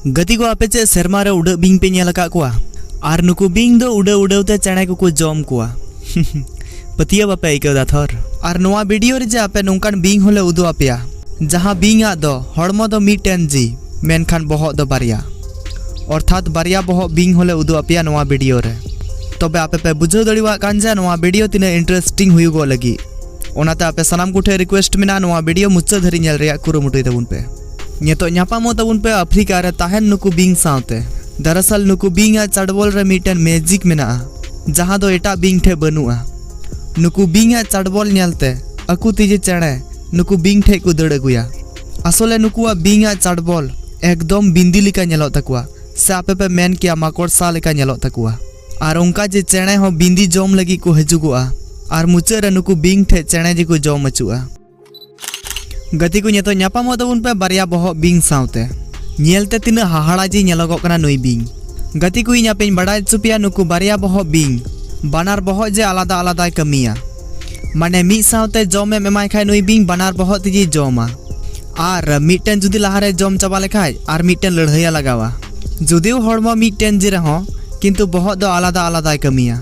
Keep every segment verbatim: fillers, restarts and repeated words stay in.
ᱜᱟᱛᱮ ᱠᱚ, ᱟᱯᱮ ᱪᱮᱫ ᱥᱮᱨᱢᱟ ᱨᱮ ᱩᱰᱟᱹᱜ ᱵᱤᱧ ᱯᱮ ᱧᱮᱞ ᱟᱠᱟᱫ ᱠᱚᱣᱟ? ᱟᱨ ᱱᱩᱠᱩ ᱵᱤᱧ ᱫᱚ ᱩᱰᱟᱹᱣ ᱩᱰᱟᱹᱣ ᱛᱮ ᱪᱮᱬᱮ ᱠᱚᱠᱚ ᱡᱚᱢ ᱠᱚᱣᱟ᱾ ᱯᱟᱹᱛᱭᱟᱹᱣ ᱵᱟᱯᱮ ᱟᱹᱭᱠᱟᱹᱣ ᱫᱟ ᱛᱷᱚᱨ? ᱟᱨ ᱱᱚᱣᱟ ᱵᱷᱤᱰᱤᱭᱳ ᱨᱮ ᱡᱮ ᱟᱯᱮ ᱱᱚᱝᱠᱟᱱ ᱵᱤᱧ ᱦᱚᱸᱞᱮ ᱩᱫᱩᱜ ᱟᱯᱮᱭᱟ, ᱡᱟᱦᱟᱸ ᱵᱤᱧ ᱟᱜ ᱫᱚ ᱦᱚᱲᱢᱚ ᱫᱚ ᱢᱤᱫᱴᱮᱱ ᱡᱤ, ᱢᱮᱱᱠᱷᱟᱱ ᱵᱚᱦᱚᱜ ᱫᱚ ᱵᱟᱨᱭᱟ᱾ ᱚᱨᱛᱷᱟᱛ ᱵᱟᱨᱭᱟ ᱵᱚᱦᱚᱜ ᱵᱤᱧ ᱦᱚᱸᱞᱮ ᱩᱫᱩᱜ ᱟᱯᱮᱭᱟ ᱱᱚᱣᱟ ᱵᱷᱤᱰᱤᱭᱳ ᱨᱮ᱾ ᱛᱚᱵᱮ ᱟᱯᱮ ᱯᱮ ᱵᱩᱡᱷᱟᱹᱣ ᱫᱟᱲᱮᱭᱟᱜ ᱠᱟᱱ ᱡᱮ ᱱᱚᱣᱟ ᱵᱷᱤᱰᱤᱭᱳ ᱛᱤᱱᱟᱹᱜ ᱤᱱᱴᱟᱨᱮᱥᱴᱤᱝ ᱦᱩᱭᱩᱜᱚᱜ ᱞᱟᱹᱜᱤᱫ᱾ ᱚᱱᱟᱛᱮ ᱟᱯᱮ ᱥᱟᱱᱟᱢ ᱠᱚᱴᱷᱮᱱ ᱨᱤᱠᱩᱭᱮᱥᱴ ᱢᱮᱱᱟᱜᱼᱟ, ᱱᱚᱣᱟ ᱵᱷᱤᱰᱤᱭᱳ ᱢᱩᱪᱟᱹᱫ ᱫᱷᱟᱹᱨᱤᱡ ᱧᱮᱞ ᱨᱮᱭᱟᱜ ᱠᱩᱨᱩᱢᱩᱴᱩᱭ ᱛᱟᱵᱚᱱ ᱯᱮ᱾ ᱱᱤᱛᱚᱜ ᱧᱟᱯᱟᱢᱚᱜ ᱛᱟᱵᱚᱱ ᱯᱮ ᱟᱯᱷᱨᱤᱠᱟ ᱨᱮ ᱛᱟᱦᱮᱱ ᱱᱩᱠᱩ ᱵᱤᱧ ᱥᱟᱶᱛᱮ᱾ ᱫᱟᱨᱟᱥᱟᱞ ᱱᱩᱠᱩ ᱵᱤᱧ ᱟᱜ ᱪᱟᱰᱵᱚᱞ ᱨᱮ ᱢᱤᱫᱴᱮᱱ ᱢᱮᱡᱤᱠ ᱢᱮᱱᱟᱜᱼᱟ, ᱡᱟᱦᱟᱸ ᱫᱚ ᱮᱴᱟᱜ ᱵᱤᱧ ᱴᱷᱮᱱ ᱵᱟᱹᱱᱩᱜᱼᱟ᱾ ᱱᱩᱠᱩ ᱵᱤᱧ ᱟᱜ ᱪᱟᱰᱵᱚᱞ ᱧᱮᱞᱛᱮ ᱟᱠᱚ ᱛᱮᱜᱮ ᱪᱮᱬᱮ ᱱᱩᱠᱩ ᱵᱤᱧ ᱴᱷᱮᱱ ᱠᱚ ᱫᱟᱹᱲ ᱟᱹᱜᱩᱭᱟ᱾ ᱟᱥᱚᱞᱮ ᱱᱩᱠᱩᱣᱟᱜ ᱵᱤᱧ ᱟᱜ ᱪᱟᱰᱵᱚᱞ ᱮᱠᱫᱚᱢ ᱵᱤᱱᱫᱤ ᱞᱮᱠᱟ ᱧᱮᱞᱚᱜ ᱛᱟᱠᱚᱣᱟ, ᱥᱮ ᱟᱯᱮ ᱯᱮ ᱢᱮᱱ ᱠᱮᱭᱟ ᱢᱟᱠᱚᱲ ᱥᱟ ᱞᱮᱠᱟ ᱧᱮᱞᱚᱜ ᱛᱟᱠᱚᱣᱟ᱾ ᱟᱨ ᱚᱱᱠᱟ ᱡᱮ ᱪᱮᱬᱮ ᱦᱚᱸ ᱵᱤᱱᱫᱤ ᱡᱚᱢ ᱞᱟᱹᱜᱤᱫ ᱠᱚ ᱦᱤᱡᱩᱜᱚᱜᱼᱟ, ᱟᱨ ᱢᱩᱪᱟᱹᱫ ᱨᱮ ᱱᱩᱠᱩ ᱵᱤᱧ ᱴᱷᱮᱱ ᱪᱮᱬᱮ ᱡᱮᱠᱚ ᱡᱚᱢ ᱟᱹᱪᱩᱜᱼᱟ᱾ ᱜᱟᱛᱮ ᱠᱚ, ᱱᱤᱛᱚᱜ ᱧᱟᱯᱟᱢᱚᱜ ᱛᱟᱵᱚᱱ ᱯᱮ ᱵᱟᱨᱭᱟ ᱵᱚᱦᱚᱜ ᱵᱤᱧ ᱥᱟᱶᱛᱮ᱾ ᱧᱮᱞᱛᱮ ᱛᱤᱱᱟᱹᱜ ᱦᱟᱦᱟᱲᱟ ᱡᱮ ᱧᱮᱞᱚᱜᱚᱜ ᱠᱟᱱᱟ ᱱᱩᱭ ᱵᱤᱧ᱾ ᱜᱟᱛᱮ ᱠᱚ, ᱤᱧ ᱟᱯᱮᱧ ᱵᱟᱲᱟᱭ ᱦᱚᱪᱚ ᱯᱮᱭᱟ, ᱱᱩᱠᱩ ᱵᱟᱨᱭᱟ ᱵᱚᱦᱚᱜ ᱵᱤᱧ ᱵᱟᱱᱟᱨ ᱵᱚᱦᱚᱜ ᱡᱮ ᱟᱞᱟᱫᱟ ᱟᱞᱟᱫᱟᱭ ᱠᱟᱹᱢᱤᱭᱟ᱾ ᱢᱟᱱᱮ ᱢᱤᱫ ᱥᱟᱶᱛᱮ ᱡᱚᱢ ᱮᱢ ᱮᱢᱟᱭ ᱠᱷᱟᱡ ᱱᱩᱭ ᱵᱤᱧ ᱵᱟᱱᱟᱨ ᱵᱚᱦᱚᱜ ᱛᱮᱜᱮᱭ ᱡᱚᱢᱟ᱾ ᱟᱨ ᱢᱤᱫᱴᱮᱱ ᱡᱩᱫᱤ ᱞᱟᱦᱟᱨᱮ ᱡᱚᱢ ᱪᱟᱵᱟ ᱞᱮᱠᱷᱟᱡ ᱟᱨ ᱢᱤᱫᱴᱮᱱ ᱞᱟᱹᱲᱦᱟᱹᱭᱟ ᱞᱟᱜᱟᱣᱟ᱾ ᱡᱩᱫᱤᱣ ᱦᱚᱲᱢᱚ ᱢᱤᱫᱴᱮᱱ ᱡᱮ ᱨᱮᱦᱚᱸ, ᱠᱤᱱᱛᱩ ᱵᱚᱦᱚᱜ ᱫᱚ ᱟᱞᱟᱫᱟ ᱟᱞᱟᱫᱟᱭ ᱠᱟᱹᱢᱤᱭᱟ᱾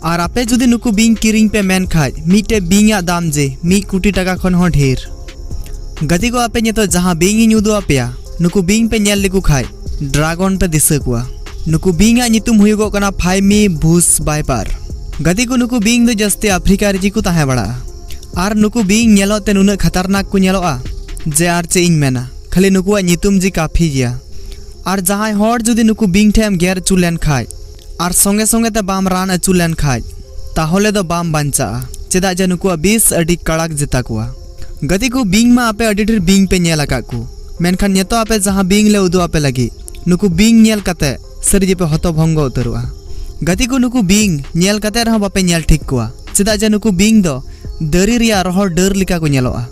ᱟᱨ ᱟᱯᱮ ᱡᱩᱫᱤ ᱱᱩᱠᱩ ᱵᱤᱧ ᱠᱤᱨᱤᱧ ᱯᱮ ᱢᱮᱱ ᱠᱷᱟᱡ, ᱢᱤᱫᱴᱮᱡ ᱵᱤᱧ ᱟᱜ ᱫᱟᱢ ᱡᱮ ᱢᱤᱫ ᱠᱳᱴᱤ ᱴᱟᱠᱟ ᱠᱷᱚᱱ ᱦᱚᱸ ᱰᱷᱮᱨ᱾ ᱜᱟᱛᱮ ᱠᱚ, ᱟᱯᱮ ᱱᱤᱛᱚᱜ ᱡᱟᱦᱟᱸ ᱵᱤᱧ ᱤᱧ ᱩᱫᱩᱜ ᱟᱯᱮᱭᱟ, ᱱᱩᱠᱩ ᱵᱤᱧ ᱯᱮ ᱧᱮᱞ ᱞᱮᱠᱚ ᱠᱷᱟᱡ, ᱰᱨᱟᱜᱚᱱ ᱯᱮ ᱫᱤᱥᱟᱹ ᱠᱚᱣᱟ᱾ ᱱᱩᱠᱩ ᱵᱤᱧ ᱟᱜ ᱧᱩᱛᱩᱢ ᱦᱩᱭᱩᱜᱚᱜ ᱠᱟᱱᱟ ᱯᱷᱟᱭᱢᱤ ᱵᱷᱩᱥ ᱵᱟᱭᱯᱟᱨ᱾ ᱜᱟᱛᱮ ᱠᱚ, ᱱᱩᱠᱩ ᱵᱤᱧ ᱫᱚ ᱡᱟᱹᱥᱛᱤ ᱟᱯᱷᱨᱤᱠᱟ ᱨᱮᱜᱮ ᱠᱚ ᱛᱟᱦᱮᱸ ᱵᱟᱲᱟᱜᱼᱟ᱾ ᱟᱨ ᱱᱩᱠᱩ ᱵᱤᱧ ᱧᱮᱞᱚᱜ ᱛᱮ ᱱᱩᱱᱟᱹᱜ ᱠᱷᱟᱛᱟᱨᱱᱟᱠ ᱠᱚ ᱧᱮᱞᱚᱜᱼᱟ ᱡᱮ ᱟᱨ ᱪᱮᱫ ᱤᱧ ᱢᱮᱱᱟ, ᱠᱷᱟᱹᱞᱤ ᱱᱩᱠᱩᱣᱟᱜ ᱧᱩᱛᱩᱢ ᱡᱮ ᱠᱟᱯᱷᱤ ᱜᱮᱭᱟ᱾ ᱟᱨ ᱡᱟᱦᱟᱸᱭ ᱦᱚᱲ ᱡᱩᱫᱤ ᱱᱩᱠᱩ ᱵᱤᱧ ᱴᱷᱮᱱ ᱮᱢ ᱜᱮᱨ ᱦᱚᱪᱚ ᱞᱮᱱ ᱠᱷᱟᱡ, ᱟᱨ ᱥᱚᱸᱜᱮ ᱥᱚᱸᱜᱮ ᱛᱮ ᱵᱟᱢ ᱨᱟᱱ ᱦᱚᱪᱚ ᱞᱮᱱ ᱠᱷᱟᱡ, ᱛᱟᱦᱚᱞᱮ ᱫᱚ ᱵᱟᱢ ᱵᱟᱧᱪᱟᱜᱼᱟ, ᱪᱮᱫᱟᱜ ᱡᱮ ᱱᱩᱠᱩᱣᱟᱜ ᱵᱤᱥ ᱟᱹᱰᱤ ᱠᱟᱲᱟᱠ ᱜᱮᱛᱟ ᱠᱚᱣᱟ᱾ ᱜᱟᱛᱮ ᱠᱚ, ᱵᱤᱧ ᱢᱟ ᱟᱯᱮ ᱟᱹᱰᱤ ᱰᱷᱮᱨ ᱵᱤᱧ ᱯᱮ ᱧᱮᱞ ᱟᱠᱟᱫ ᱠᱚ, ᱢᱮᱱᱠᱷᱟᱱ ᱱᱤᱛᱚᱜ ᱟᱯᱮ ᱡᱟᱦᱟᱸ ᱵᱤᱧ ᱞᱮ ᱩᱫᱩᱜ ᱟᱯᱮ ᱞᱟᱹᱜᱤᱫ, ᱱᱩᱠᱩ ᱵᱤᱧ ᱧᱮᱞ ᱠᱟᱛᱮ ᱥᱟᱹᱨᱤ ᱡᱮᱯᱮ ᱦᱚᱛᱚᱵᱷᱚᱝᱜᱚ ᱩᱛᱟᱹᱨᱚᱜᱼᱟ᱾ ᱜᱟᱛᱮ ᱠᱚ, ᱱᱩᱠᱩ ᱵᱤᱧ ᱧᱮᱞ ᱠᱟᱛᱮ ᱨᱮᱦᱚᱸ ᱵᱟᱯᱮ ᱧᱮᱞ ᱴᱷᱤᱠ ᱠᱚᱣᱟ, ᱪᱮᱫᱟᱜ ᱡᱮ ᱱᱩᱠᱩ ᱵᱤᱧ ᱫᱚ ᱫᱟᱨᱮ ᱨᱮᱭᱟᱜ ᱨᱚᱦᱚᱲ ᱰᱟᱹᱨ ᱞᱮᱠᱟ ᱠᱚ ᱧᱮᱞᱚᱜᱼᱟ᱾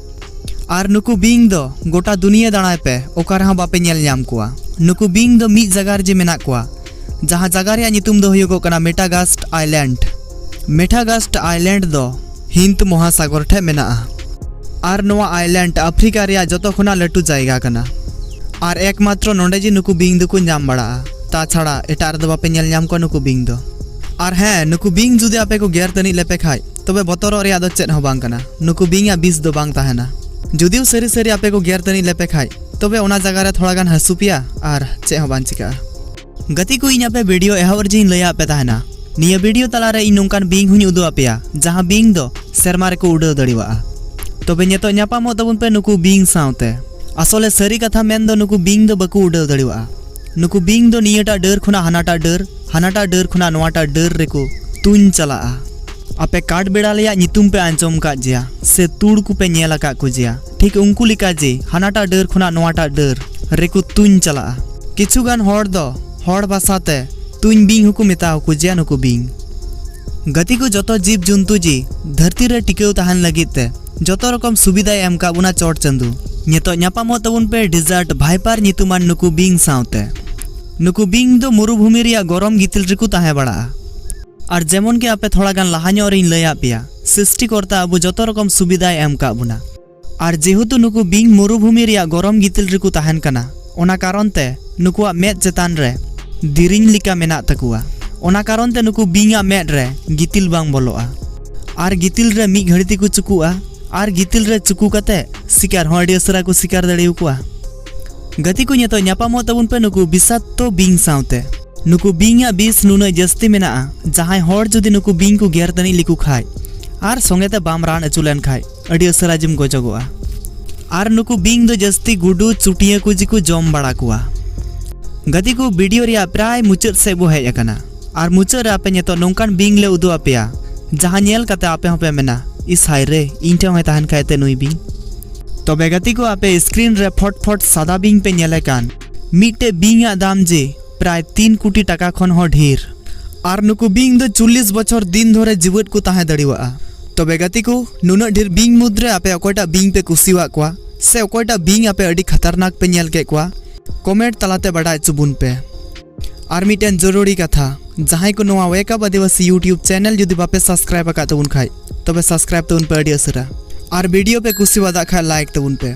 ᱟᱨ ᱱᱩᱠᱩ ᱵᱤᱧ ᱫᱚ ᱜᱚᱴᱟ ᱫᱩᱱᱤᱭᱟᱹ ᱫᱟᱬᱟᱭ ᱯᱮ, ᱚᱠᱟ ᱨᱮᱦᱚᱸ ᱵᱟᱯᱮ ᱧᱮᱞ ᱧᱟᱢ ᱠᱚᱣᱟ᱾ ᱱᱩᱠᱩ ᱵᱤᱧ ᱫᱚ ᱢᱤᱫ ᱡᱟᱭᱜᱟ ᱨᱮ ᱡᱮ ᱢᱮᱱᱟᱜ ᱠᱚᱣᱟ, ᱡᱟᱦᱟᱸ ᱡᱟᱭᱜᱟ ᱨᱮᱭᱟᱜ ᱧᱩᱛᱩᱢ ᱫᱚ ᱦᱩᱭᱩᱜᱚᱜ ᱠᱟᱱᱟ ᱢᱮᱴᱟᱜᱟᱥᱴ ᱟᱭᱞᱮᱱᱰ᱾ ᱢᱮᱴᱟᱜᱟᱥᱴ ᱟᱭᱞᱮᱱᱰ ᱫᱚ ᱦᱤᱱᱫ ᱢᱚᱦᱟᱥᱟᱜᱚᱨ ᱴᱷᱮᱱ ᱢᱮᱱᱟᱜᱼᱟ᱾ ᱟᱨ ᱱᱚᱣᱟ ᱟᱭᱞᱮᱱᱰ ᱟᱯᱷᱨᱤᱠᱟ ᱨᱮᱭᱟᱜ ᱡᱚᱛᱚ ᱠᱷᱚᱱᱟᱜ ᱞᱟᱹᱴᱩ ᱡᱟᱭᱜᱟ ᱠᱟᱱᱟ᱾ ᱟᱨ ᱮᱠᱢᱟᱛᱨᱚ ᱱᱚᱰᱮ ᱡᱮ ᱱᱩᱠᱩ ᱵᱤᱧ ᱫᱚᱠᱚ ᱧᱟᱢ ᱵᱟᱲᱟᱜᱼᱟ, ᱛᱟᱪᱷᱟᱲᱟ ᱮᱴᱟᱜ ᱨᱮᱫᱚ ᱵᱟᱯᱮ ᱧᱮᱞ ᱧᱟᱢ ᱠᱚᱣᱟ ᱱᱩᱠᱩ ᱵᱤᱧ ᱫᱚ᱾ ᱟᱨ ᱦᱮᱸ, ᱱᱩᱠᱩ ᱵᱤᱧ ᱡᱩᱫᱤ ᱟᱯᱮ ᱠᱚ ᱜᱮᱨ ᱛᱟᱹᱱᱤᱡ ᱞᱮᱯᱮ ᱠᱷᱟᱡ, ᱛᱚᱵᱮ ᱵᱚᱛᱚᱨᱚᱜ ᱨᱮᱭᱟᱜ ᱫᱚ ᱪᱮᱫ ᱦᱚᱸ ᱵᱟᱝ ᱠᱟᱱᱟ, ᱱᱩᱠᱩ ᱵᱤᱧ ᱟᱜ ᱵᱤᱥ ᱫᱚ ᱵᱟᱝ ᱛᱟᱦᱮᱱᱟ᱾ ᱡᱩᱫᱤᱣ ᱥᱟᱹᱨᱤ ᱥᱟᱹᱨᱤ ᱟᱯᱮ ᱠᱚ ᱜᱮᱨ ᱛᱟᱹᱱᱤᱡ ᱞᱮᱯᱮ ᱠᱷᱟᱡ, ᱛᱚᱵᱮ ᱚᱱᱟ ᱡᱟᱭᱜᱟ ᱨᱮ ᱛᱷᱚᱲᱟ ᱜᱟᱱ ᱦᱟᱹᱥᱩ ᱯᱮᱭᱟ ᱟᱨ ᱪᱮᱫ ᱦᱚᱸ ᱵᱟᱝ ᱪᱤᱠᱟᱹᱜᱼᱟ᱾ ᱜᱟᱛᱮ ᱠᱚ, ᱤᱧ ᱟᱯᱮ ᱵᱷᱤᱰᱤᱭᱳ ᱮᱦᱚᱵ ᱨᱮ ᱡᱮᱧ ᱞᱟᱹᱭᱟᱫ ᱯᱮ ᱛᱟᱦᱮᱱᱟ, ᱱᱤᱭᱟᱹ ᱵᱷᱤᱰᱤᱭᱳ ᱛᱟᱞᱟᱨᱮ ᱤᱧ ᱱᱚᱝᱠᱟᱱ ᱵᱤᱧ ᱦᱚᱸᱧ ᱩᱫᱩᱜ ᱟᱯᱮᱭᱟ, ᱡᱟᱦᱟᱸ ᱵᱤᱧ ᱫᱚ ᱥᱮᱨᱢᱟ ᱨᱮᱠᱚ ᱩᱰᱟᱹᱣ ᱫᱟᱲᱮᱣᱟᱜᱼᱟ᱾ ᱛᱚᱵᱮ ᱱᱤᱛᱚᱜ ᱧᱟᱯᱟᱢᱚᱜ ᱛᱟᱵᱚᱱ ᱯᱮ ᱱᱩᱠᱩ ᱵᱤᱧ ᱥᱟᱶᱛᱮ᱾ ᱟᱥᱚᱞᱮ ᱥᱟᱹᱨᱤ ᱠᱟᱛᱷᱟ ᱢᱮᱱ ᱫᱚ ᱱᱩᱠᱩ ᱵᱤᱧ ᱫᱚ ᱵᱟᱠᱚ ᱩᱰᱟᱹᱣ ᱫᱟᱲᱮᱣᱟᱜᱼᱟ᱾ ᱱᱩᱠᱩ ᱵᱤᱧ ᱫᱚ ᱱᱤᱭᱟᱹᱴᱟᱜ ᱰᱟᱹᱨ ᱠᱷᱚᱱᱟᱜ ᱦᱟᱱᱟᱴᱟᱜ ᱰᱟᱹᱨ, ᱦᱟᱱᱟᱴᱟᱜ ᱰᱟᱹᱨ ᱠᱷᱚᱱᱟᱜ ᱱᱚᱣᱟᱴᱟᱜ ᱰᱟᱹᱨ ᱨᱮᱠᱚ ᱛᱩᱧ ᱪᱟᱞᱟᱜᱼᱟ᱾ ᱟᱯᱮ ᱠᱟᱴ ᱵᱮᱲᱟ ᱨᱮᱭᱟᱜ ᱧᱩᱛᱩᱢ ᱯᱮ ᱟᱸᱡᱚᱢ ᱟᱠᱟᱫ ᱜᱮᱭᱟ ᱥᱮ ᱛᱩᱲ ᱠᱚᱯᱮ ᱧᱮᱞ ᱟᱠᱟᱫ ᱠᱚ ᱜᱮᱭᱟ? ᱴᱷᱤᱠ ᱩᱱᱠᱩ ᱞᱮᱠᱟ ᱡᱮ ᱦᱟᱱᱟᱴᱟᱜ ᱰᱟᱹᱨ ᱠᱷᱚᱱᱟᱜ ᱱᱚᱣᱟᱴᱟᱜ ᱰᱟᱹᱨ ᱨᱮᱠᱚ ᱛᱩᱧ ᱪᱟᱞᱟᱜᱼᱟ᱾ ᱠᱤᱪᱷᱩ ᱜᱟᱱ ᱦᱚᱲ ᱫᱚ ᱦᱚᱲ ᱵᱷᱟᱥᱟ ᱛᱮ ᱛᱩᱧ ᱵᱤᱧ ᱦᱚᱸᱠᱚ ᱢᱮᱛᱟ ᱟᱠᱚ ᱜᱮᱭᱟ ᱱᱩᱠᱩ ᱵᱤᱧ᱾ ᱜᱟᱛᱮ ᱠᱚ, ᱡᱚᱛᱚ ᱡᱤᱵᱽ ᱡᱚᱱᱛᱩ ᱡᱮ ᱫᱷᱟᱹᱨᱛᱤ ᱨᱮ ᱴᱤᱠᱟᱹᱣ ᱛᱟᱦᱮᱱ ᱞᱟᱹᱜᱤᱫ ᱛᱮ ᱡᱚᱛᱚ ᱨᱚᱠᱚᱢ ᱥᱩᱵᱤᱫᱷᱟᱭ ᱮᱢ ᱠᱟᱜ ᱵᱚᱱᱟ ᱪᱚᱴ ᱪᱟᱸᱫᱩ᱾ ᱱᱤᱛᱚᱜ ᱧᱟᱯᱟᱢᱚᱜ ᱛᱟᱵᱚᱱ ᱯᱮ ᱰᱤᱡᱟᱨᱴ ᱵᱷᱟᱭᱯᱟᱨ ᱧᱩᱛᱩᱢᱟᱱ ᱱᱩᱠᱩ ᱵᱤᱧ ᱥᱟᱶᱛᱮ᱾ ᱱᱩᱠᱩ ᱵᱤᱧ ᱫᱚ ᱢᱩᱨᱩᱵᱷᱩᱢᱤ ᱨᱮᱭᱟᱜ ᱜᱚᱨᱚᱢ ᱜᱤᱛᱤᱞ ᱨᱮᱠᱚ ᱛᱟᱦᱮᱸ ᱵᱟᱲᱟᱜᱼᱟ᱾ ᱟᱨ ᱡᱮᱢᱚᱱ ᱜᱮ ᱟᱯᱮ ᱛᱷᱚᱲᱟ ᱜᱟᱱ ᱞᱟᱦᱟ ᱧᱚᱜ ᱨᱮᱧ ᱞᱟᱹᱭᱟᱫ ᱯᱮᱭᱟ, ᱥᱨᱤᱥᱴᱤᱠᱚᱨᱛᱟ ᱟᱵᱚ ᱡᱚᱛᱚ ᱨᱚᱠᱚᱢ ᱥᱩᱵᱤᱫᱷᱟᱭ ᱮᱢ ᱠᱟᱜ ᱵᱚᱱᱟ᱾ ᱟᱨ ᱡᱮᱦᱮᱛᱩ ᱱᱩᱠᱩ ᱵᱤᱧ ᱢᱩᱨᱩᱵᱷᱩᱢᱤ ᱨᱮᱭᱟᱜ ᱜᱚᱨᱚᱢ ᱜᱤᱛᱤᱞ ᱨᱮᱠᱚ ᱛᱟᱦᱮᱱ ᱠᱟᱱᱟ, ᱚᱱᱟ ᱠᱟᱨᱚᱱ ᱛᱮ ᱱᱩᱠᱩᱣᱟᱜ ᱢᱮᱫ ᱪᱮᱛᱟᱱ ᱨᱮ ᱫᱮᱨᱮᱧ ᱞᱮᱠᱟ ᱢᱮᱱᱟᱜ ᱛᱟᱠᱚᱣᱟ᱾ ᱚᱱᱟ ᱠᱟᱨᱚᱱ ᱛᱮ ᱱᱩᱠᱩ ᱵᱤᱧᱟᱜ ᱢᱮᱫ ᱨᱮ ᱜᱤᱛᱤᱞ ᱵᱟᱝ ᱵᱚᱞᱚᱜᱼᱟ᱾ ᱟᱨ ᱜᱤᱛᱤᱞ ᱨᱮ ᱢᱤᱫ ᱜᱷᱟᱹᱲᱤ ᱛᱮᱠᱚ ᱪᱩᱠᱩᱜᱼᱟ᱾ ᱟᱨ ᱜᱤᱛᱤᱞ ᱨᱮ ᱪᱩᱠᱩ ᱠᱟᱛᱮ ᱥᱤᱠᱟᱨ ᱦᱚᱸ ᱟᱹᱰᱤ ᱩᱥᱟᱹᱨᱟ ᱠᱚ ᱥᱤᱠᱟᱨ ᱫᱟᱲᱮᱭᱟᱠᱚᱣᱟ᱾ ᱜᱟᱛᱮ ᱠᱚ, ᱱᱤᱛᱚᱜ ᱧᱟᱯᱟᱢᱚᱜ ᱛᱟᱵᱚᱱ ᱯᱮ ᱱᱩᱠᱩ ᱵᱤᱥᱟᱠᱛᱚ ᱵᱤᱧ ᱥᱟᱶᱛᱮ᱾ ᱱᱩᱠᱩ ᱵᱤᱧᱟᱜ ᱵᱤᱥ ᱱᱩᱱᱟᱹᱜ ᱡᱟᱹᱥᱛᱤ ᱢᱮᱱᱟᱜᱼᱟ, ᱡᱟᱦᱟᱸᱭ ᱦᱚᱲ ᱡᱩᱫᱤ ᱱᱩᱠᱩ ᱵᱤᱧ ᱠᱚ ᱜᱮᱨ ᱛᱟᱹᱱᱤᱡ ᱞᱮᱠᱚ ᱠᱷᱟᱡ ᱟᱨ ᱥᱚᱸᱜᱮ ᱛᱮ ᱵᱟᱢ ᱨᱟᱱ ᱦᱚᱪᱚ ᱞᱮᱱ ᱠᱷᱟᱡ, ᱟᱹᱰᱤ ᱩᱥᱟᱹᱨᱟ ᱡᱮᱢ ᱜᱚᱡᱚᱜᱚᱜᱼᱟ᱾ ᱟᱨ ᱱᱩᱠᱩ ᱵᱤᱧ ᱫᱚ ᱡᱟᱹᱥᱛᱤ ᱜᱩᱰᱩ ᱪᱩᱴᱤᱭᱟᱹ ᱠᱚ ᱡᱮᱠᱚ ᱡᱚᱢ ᱵᱟᱲᱟ ᱠᱚᱣᱟ᱾ ᱜᱟᱛᱮ ᱠᱚ, ᱵᱷᱤᱰᱤᱭᱳ ᱨᱮᱭᱟᱜ ᱯᱨᱟᱭ ᱢᱩᱪᱟᱹᱫ ᱥᱮᱫ ᱵᱚ ᱦᱮᱡ ᱟᱠᱟᱱᱟ᱾ ᱟᱨ ᱢᱩᱪᱟᱹᱫ ᱨᱮ ᱟᱯᱮ ᱱᱤᱛᱚᱜ ᱱᱚᱝᱠᱟᱱ ᱵᱤᱧ ᱞᱮ ᱩᱫᱩᱜ ᱟᱯᱮᱭᱟ, ᱡᱟᱦᱟᱸ ᱧᱮᱞ ᱠᱟᱛᱮ ᱟᱯᱮ ᱦᱚᱸᱯᱮ ᱢᱮᱱᱟ, "ᱤᱥ ᱦᱟᱭ ᱨᱮ, ᱤᱧ ᱴᱷᱮᱱ ᱦᱚᱸᱭ ᱛᱟᱦᱮᱱ ᱠᱷᱟᱡ ᱛᱮ ᱱᱩᱭ ᱵᱤᱧ?" ᱛᱚᱵᱮ ᱜᱟᱛᱮ ᱠᱚ, ᱟᱯᱮ ᱥᱠᱨᱤᱱ ᱨᱮ ᱯᱷᱚᱴ ᱯᱷᱚᱴ ᱥᱟᱫᱟ ᱵᱤᱧ ᱯᱮ ᱧᱮᱞᱮ ᱠᱟᱱ, ᱢᱤᱫᱴᱮᱡ ᱵᱤᱧᱟᱜ ᱫᱟᱢ ᱡᱮ ᱯᱨᱟᱭ ᱛᱤᱱ ᱠᱳᱴᱤ ᱴᱟᱠᱟ ᱠᱷᱚᱱ ᱦᱚᱸ ᱰᱷᱮᱨ᱾ ᱟᱨ ᱱᱩᱠᱩ ᱵᱤᱧ ᱫᱚ ᱪᱚᱞᱞᱤᱥ ᱵᱚᱪᱷᱚᱨ ᱫᱤᱱ ᱫᱷᱚᱨᱮ ᱡᱤᱣᱮᱫ ᱠᱚ ᱛᱟᱦᱮᱸ ᱫᱟᱲᱮᱣᱟᱜᱼᱟ᱾ ᱛᱚᱵᱮ ᱜᱟᱛᱮ ᱠᱚ, ᱱᱩᱱᱟᱹᱜ ᱰᱷᱮᱨ ᱵᱤᱧ ᱢᱩᱫᱽᱨᱮ ᱟᱯᱮ ᱚᱠᱚᱭᱴᱟᱜ ᱵᱤᱧ ᱯᱮ ᱠᱩᱥᱤᱣᱟᱜ ᱠᱚᱣᱟ ᱥᱮ ᱚᱠᱚᱭᱴᱟᱜ ᱵᱤᱧ ᱟᱯᱮ ᱟᱹᱰᱤ ᱠᱷᱟᱛᱟᱨᱱᱟᱠ ᱯᱮ ᱧᱮᱞ ᱠᱮᱫ ᱠᱚᱣᱟ, ᱠᱚᱢᱮᱱᱴ ᱛᱟᱞᱟᱛᱮ ᱵᱟᱰᱟᱭ ᱦᱚᱪᱚ ᱵᱚᱱ ᱯᱮ᱾ ᱟᱨ ᱢᱤᱫᱴᱮᱱ ᱡᱚᱨᱩᱨᱤ ᱠᱟᱛᱷᱟ, ᱡᱟᱦᱟᱸᱭ ᱠᱚ ᱱᱚᱣᱟ Wake Up Adivasi YouTube channel ᱡᱩᱫᱤ ᱵᱟᱯᱮ subscribe ᱟᱠᱟᱫ ᱛᱟᱵᱚᱱ ᱠᱷᱟᱡ, ᱛᱚᱵᱮ subscribe ᱛᱟᱵᱚᱱ ᱯᱮ ᱟᱹᱰᱤ ᱩᱥᱟᱹᱨᱟ᱾ ᱟᱨ ᱵᱷᱤᱰᱤᱭᱳ ᱯᱮ ᱠᱩᱥᱤᱣᱟᱫᱟᱜ ᱠᱷᱟᱡ like ᱛᱟᱵᱚᱱ ᱯᱮ᱾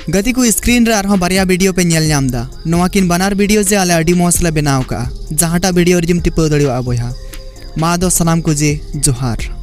ᱜᱟᱛᱮ ᱠᱚ, screen ᱨᱮ ᱟᱨᱦᱚᱸ ᱵᱟᱨᱭᱟ video ᱯᱮ ᱧᱮᱞ ᱧᱟᱢ ᱮᱫᱟ᱾ ᱱᱚᱣᱟ ᱠᱤᱱ ᱵᱟᱱᱟᱨ video ᱡᱮ ᱟᱞᱮ ᱟᱹᱰᱤ ᱢᱚᱸᱡᱽ ᱞᱮ ᱵᱮᱱᱟᱣ ᱠᱟᱜᱼᱟ, ᱡᱟᱦᱟᱸᱴᱟᱜ video ᱨᱮᱜᱮᱢ ᱴᱤᱯᱟᱹᱣ ᱫᱟᱲᱮᱭᱟᱜᱼᱟ ᱵᱚᱭᱦᱟ᱾ ᱢᱟ ᱫᱚ ᱥᱟᱱᱟᱢ ᱠᱚ ᱡᱮ ᱡᱚᱦᱟᱨ᱾